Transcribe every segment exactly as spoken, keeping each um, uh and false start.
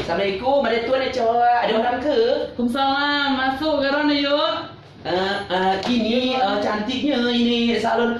Assalamualaikum, ada tuan nak cawak, ada orang ke? Waalaikumsalam, masuk garon yuk. Eh, eh, ini, eh, cantiknya ini salon.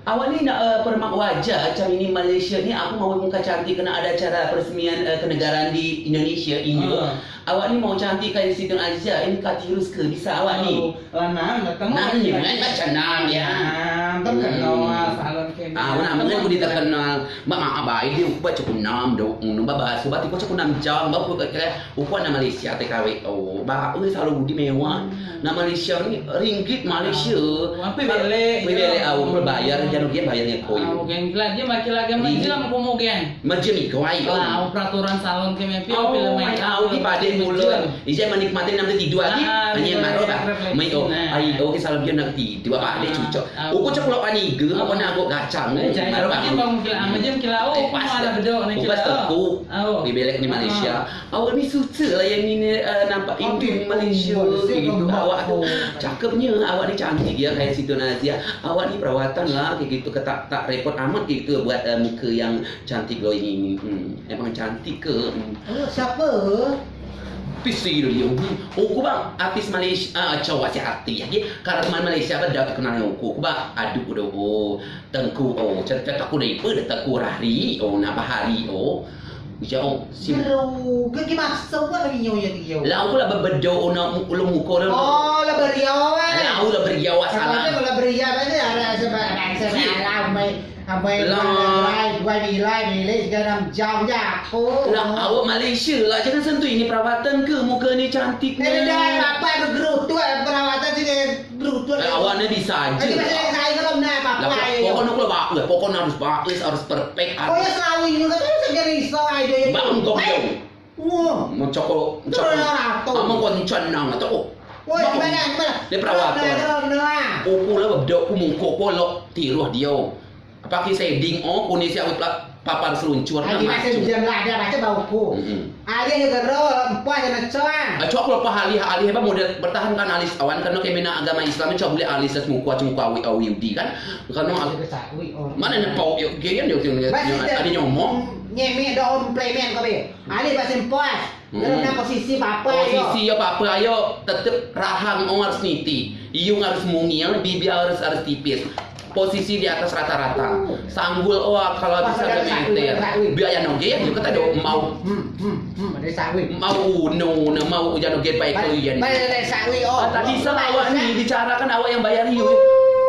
Awak ni nak, eh, permak wajah macam ini Malaysia ni, aku mau muka cantik kena ada acara peresmian, eh, kenegaraan di Indonesia ini. Ah. Awak ni mau cantik kayak Siti Nurhaliza, ini Kak Tirus ke? Bisa awak ni? Oh, lanang, nak tengok. Nam ni, kan, macam nam, ya. Nam, terkenal, hmm, salon kene. Ah, nam, kan, aku terkenal. Mak, mak, abai dia, aku baca ku nam, dok, ngono, ba, bahasa, ba, tiko, cak ku nam jam, ba, aku, kira, aku anak Malaysia, T K W O, ba, aku selalu budi mewah. Hmm. Nak Malaysia ni, ringgit Malaysia. Oh, apa belek, apa belek, ya. Aku bayar, jano gen bayar ngen ko, ya. Oh, gen, gila, dia makin lagi, ringgit. Macam, aku mau, gen. Macam ni, kau, ai, oh. Lah, peraturan salon ke, mepi, oh, pilihan main, au, di padek mula. Ijai menikmati nam tidur lagi. Ah, hanya betul, marah, bah. Refleksi, mai, oh, nah. Ai, oh, ke salon dia nak tidur, apa, dia cucok. Ah, uku cak pulau paniga, ah, apa nak agak gacang, eh, oh, jadi marah, macam bah. Bang kila, macam kila, oh, eh, pas. Ada bedok, nak kila, pas teku. Oh. Di belek ni Malaysia. Ah. Awak ni susah lah yang ini, eh, nampak Indu ni Malaysia, oh, kayak gitu. Awak tu cakepnya, awak ni cantik ya, kayak Siti Nurhaliza. Awak ni perawatan lah, kayak gitu. Ke tak, tak repot amat kayak gitu buat, eh, muka yang cantik glowing ini. Hmm, emang cantik ke? Hmm. Oh, siapa? Pisi dulu dia. Hmm. Oh, ku bang, artis Malaysia, ah, cowok si artis. Dia karena teman Malaysia apa dah terkenal dengan aku. Ku bang, aduh, udah, oh. Tengku, oh, cerita aku dah ipa dah tengku hari, oh, nak bahari, oh. Ujar, oh, si Geru, ke, ke maksud buat lagi nyonya dia? Lah, aku lah bebedo, oh, nak mu-, ulo muko dah. Oh, lah beriau, eh. Lah, aku lah beriau, salah. Kalau lah beriau, kan, ada sebab, sebab alam, mai, mai, lah. Buai, buai, nilai, nilai, segala macam, ya, aku. Lah, awak Malaysia lah, jangan sentuh ini perawatan ke, muka ni cantik ni. Eh, dah, apa, ada gerutu, eh, perawatan sini. Berutut. Eh, awak ni bisa aja. Lagi masih saya kalau nak apa-apa, lah, ayo. Pokok nak bagus, pokok harus bagus, harus perfect, harus. Oh, ya, selawin juga tu segera iso, ayo, ayo. Bang, kau, eh, dong. Wah. Mencokok, mencokok. Terus lah, tuh. Aman kau encan nang, atau kau. Woi, gimana, gimana? Dia perawat, tuh. Nah, nah, nah. Pokok lah, bedok ku muka, pokok lo, tiruh dia. Pakai shading, oh, kuning siap pla-, papan seluncur, ah, kan, gimana sih, macam. Dia belah, dia baca bau ku. Mm-mm. Alih ya gero, empuah ya necoa. Ah, cok, lepas alih, alih, apa, model bertahankan alis awan, karena kemena agama Islam, cok, boleh alis semuka, semuka awi, awi udi, kan? Karena al-, ada sakwi, oh. Mana nepau, yuk, gaya, yuk, yuk, yuk, masih ada nyomong. Nyemi, ada om plemen, kau be. Alih, masih empuah. Hmm. Dalam posisi apa-apa, ayo. Posisi apa-apa, ayo. Tetep rahang, oh, harus niti. Iung harus mungil, bibir harus, harus tipis. Posisi di atas rata-rata. Sanggul, oh, kalau bisa ada meter. Biar yang noge, yuk, kata do, mau. Hmm, hmm, hmm, ada sakwi. Mau, no, no, mau, jangan noge, baik, kalau iya, nih. Baik, ada sakwi, oh. Ah, tadi salah awak ni, bicarakan awak yang bayar, yuk.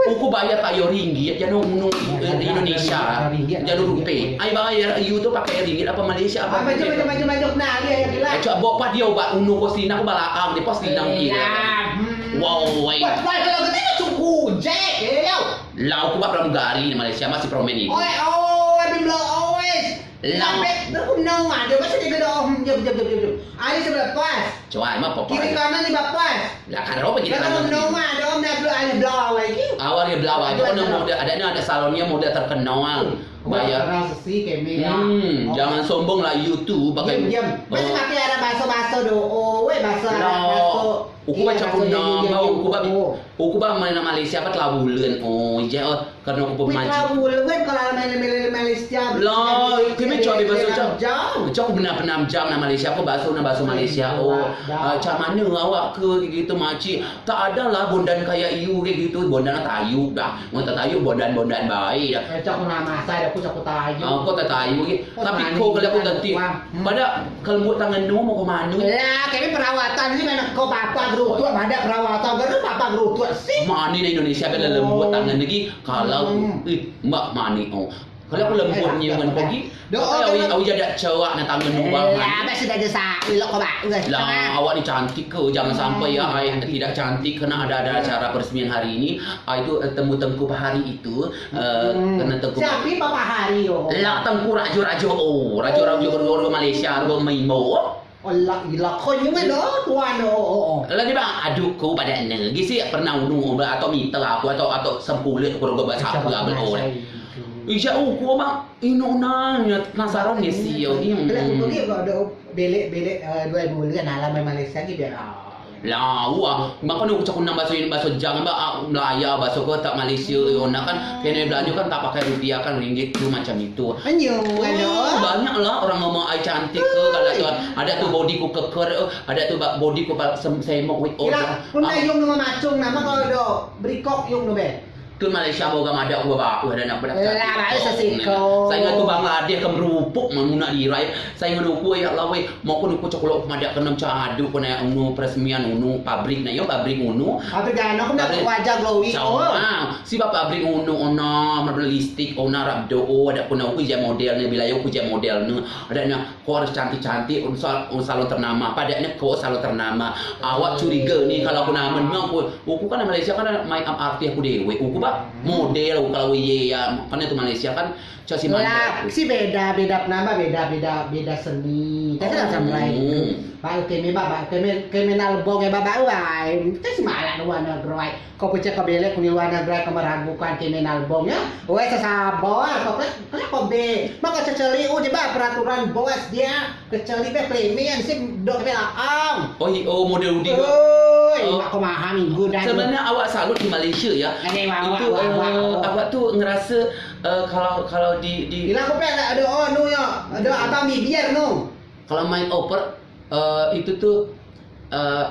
Uku bayar tak, yo, ringgit, jangan, no, no, Indonesia. Jangan rupiah. Ai, bayar, yuk, tu pakai ringgit apa Malaysia, apa. Ah, macam, macam, macam, macam. Nah, dia, dia, dia. Eh, coba bawa pas dia ubat unu ko sini, aku balaang, dia pas sini, eh, kira. Iya, hmm. Wow, woi. Wah, wah, kalau kita tu cukup, Jack, ya, ya. Lau ku bak pramugari di Malaysia, masih promen itu. Oi, oi, bim lo, oi. Lau. Sampai berguna, ada masih dia kena, hmm, jom, jom, jom, jom, jom. Ada sebelah pas. Coba, emang apa? Kiri kanan ni bapas. Lah, karo apa kiri kanan? Kalau nong ada om nak belak, ada belak lagi. Awal dia belak lagi. Ada, ada, ada salonnya model terkenal. Hmm. Bayar. Terkenal sesi keme ya. Hmm, oh. Jangan sombong lah, you too, pakai. Diam, diam. Masih pakai ada baso-baso do. Oh, weh, baso Arab, baso. Uku baca ku nambah, uku ba, uku ba main Malaysia apa telah bulan. Oh, ije, oh. Karena aku pemaji. Wih, tahu, lu kan kalau main Malaysia, lah, kami coba bahasa jauh. Cak aku benar-benar jam nak Malaysia, aku bahasa nak bahasa Malaysia. Oh, ah, cak mana awak ke gitu, makcik? Tak ada lah bondan kayak you kayak gitu, bondan tayuk dah. Mau tak tayuk, bondan-bondan baik dah. Eh, cak aku nama saya, aku cak aku tayuk. Ah, kau tak tayuk gitu. Tapi kau kalau aku ganti, pada kelembut tangan nu mau ke mana? Lah, kami perawatan ni mana kau papa gerutuk, ada perawatan, geru papa gerutuk sih. Mana di Indonesia bila lembut tangan lagi? Kalau, eh, mbak mani, oh. Kalau aku lembut nyiuman pagi, awak jadi cewek nak tangan nuang. Lah, abang sudah ada sakwi, lo kau bak. Lah, awak ni cantik ke? Jangan sampai ya, ai, tidak cantik kena ada, ada acara peresmian hari ini. Ah, itu, eh, temu tengku pahari itu, eh, kena tengku. Siapa papa hari, oh? Lah, tengku rajo-rajo, oh. Rajo-rajo, oh, Malaysia, rajo Maimbo. Alah, gila, kau ni mana, tuan, oh, oh, oh. Lagi bang, aduh, ku pada ne. Gisi pernah unu, atau minta aku, atau, atau sempulit, aku rogo bahasa aku, abel, oh. Ija, oh, ku bang, ino nanya, penasaran ya, si, yo, hmm. Kalau aku pergi, kalau ada belek-belek, eh, dua bulan, alam Malaysia, gitu, ya. Lah, wah, makanya uku cakut nang baso, baso Jang, ba, ah, Melaya, baso ko tak Malaysia, yo, nah kan, kene belanja kan tak pakai rupiah kan, ringgit tu macam itu. Anyo, banyak lah orang ngomong ai cantik ke, kalau tu, ada tu body ku keker, eh, ada tu ba-, body ku pa-, sem-, semok, wih, oh, dah. Pun dah yung nama macung, nama kalau do berikok yung nama. Tu Malaysia boga madeak ku ba, wah, dah nak bedak. Lah, baik sesiko. Saya ingat tu Bangladesh ke merupuk, mamunak dirai. Saya ingat uku, ya Allah, weh, mau ku nuku cekulok madeak kenem cadu, ku naik unu, peresmian unu, pabrik na, yo, pabrik unu. Pabrik anu, aku nak wajar glowing. Ah, si ba pabrik unu, ona, mabel lipstik, ona, rap do, o, ada ku nak uku ijai model ne, bila yo ku ijai model ne, ada na, Ko harus cantik-cantik, un sal-, un salon ternama. Padeak ne ko salon ternama. Awak curiga ni kalau aku namen ne, aku, uku kan Malaysia kan make up artis aku dewek. Uku ba model, uku kalau iye ya, kan itu Malaysia kan, coa si mandek. Lah, si beda, beda penama, beda, beda, beda seni. Kan sama lain. Ba keme ba, ba keme, keme nalbong ya ba, ba, wai. Kan si malak luar negeri. Ko pecah ko belek ku ni luar negeri ko meragukan keme nalbong ya. Weh, sesabar ko, ko, ko be. Mako ceceli u je ba peraturan bos dia. Keceli be plemian si dok be laang. Oh, i-, oh, model udi ko. Oi, mako maha minggu dah. Sebenarnya awak salut di Malaysia ya. Itu, eh, awak tu ngerasa, eh, kalau, kalau di, di. Bila ko pe ada, ada, oh, nu ya, ada abang bibir nu. Kalau main oper, eh, itu tuh, eh,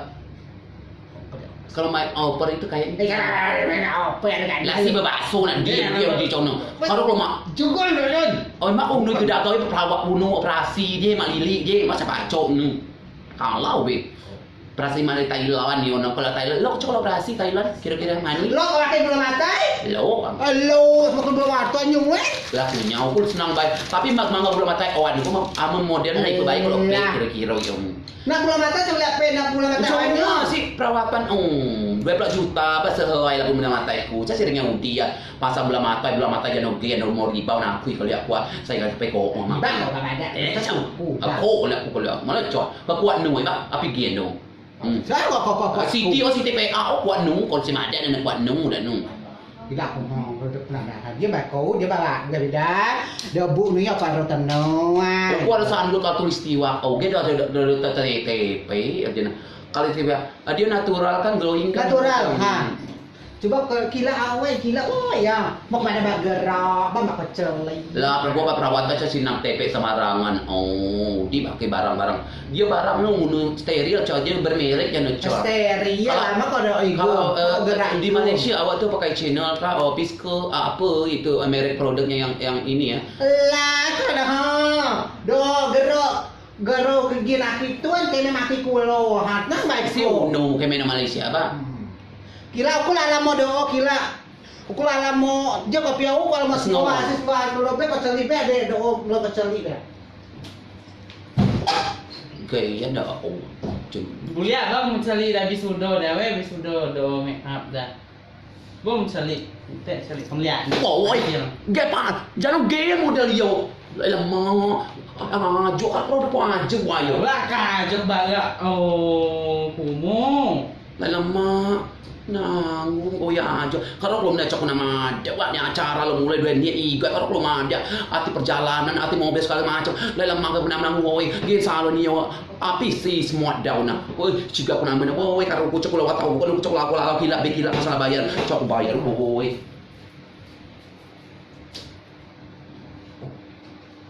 kalau main oper itu kayak, eh, kalau main oper kan. Lah si bebaso nak diem, diem di sono. Kalau kalau mak jugul dulu. Oh, mak unu tidak tahu itu pelawak unu operasi dia, mak lilik dia, masa pacok nu. Kalau be. Operasi mana Thailand ni, ono kalau Thailand. Lo cok operasi Thailand, kira-kira mani? Lo pakai bola matai? Lo. Lo, makan bola matai nyuwe. Lah, punya aku senang baik. Tapi mak mangga bola matai, oh, anu, amun modern lah, itu baik kalau be kira-kira yang. Nak bola matai, coba lihat pe, nak bola matai. Insya Allah sih, perawatan, oh, dua belas juta, apa sehari lah bola matai ku. Saya seringnya udi ya, pasang bola matai, bola matai jangan oge, jangan umur ribau, nak aku kalau aku, saya ingat pe kok, mama. Bang, bola matai. Eh, cak. Aku, kalau aku, kalau aku, mana cok, kuat nu, bang, api gendo. Hmm. Siti, oh, Siti P A, oh, kuat nu, kalau si madeak, nak kuat nu, dah nu. Tidak, aku mau, udah pernah dah. Dia bakau, dia balak, dia beda. Dia bu nu ya, kalau tenang. Aku ada sandul katulistiwa, oh, dia dah, dah, dah, dah, dah, T P, aja nah. Kalau dia, ah, dia natural kan, glowing kan. Natural, ha. Coba ke kila awei, kila, oh ya. Mau kemana bak gerak, bak, bak keceli. Lah, perempuan bak perawat kan sinang tepek sembarangan. Oh, di pakai barang-barang. Dia barang nu ngunu steril, coa, dia bermerek, ya, nu, coa. Steril, kalau, lama kalau ada ibu, kalau, eh, gerak di itu. Malaysia, awak tu pakai Chanel kah, Office ke, apa itu, eh, merek produknya yang, yang ini, ya. Lah, tu dah, ha. Do, gerak. Gero gegi laki tuan, tene maki kulo, ha, nang baik si ko. Unu, keme na Malaysia, ba. Hmm. Kila, uku lah lamo do, kila. Uku lah lamo, je ko piau, uku lamo sekolah, siswa, dulu be, keceli be, de, do, lo keceli be. Oke, iya ndak, oh, cem. Buliak, bang, menceli dah bisudo, dah, weh, bisudo, do, make up, dah. Bom salik, tek salik, kemliak. Oh, woi. Iya. Ge pa, jano ge model yo. Lemak. Ah, jok apa udah po aja, wah, yo. Lah, kajak balak. Oh, kumu. Lemak. Nanggung, oh ya aja. Kalau belum dah cok nama ada, wah, ni acara lo mulai dua ni iga, kalau belum ada. Ati perjalanan, ati mobil segala macam. Lemak ke benang-benang, woi. Ge salon yo. Api si semua daun na. Woi, ciga ku namen na. Woi, karo ku cok lawat tau. Ku cok lawat, lawat, kilak, be kilak, masalah bayar. Cok bayar, woi.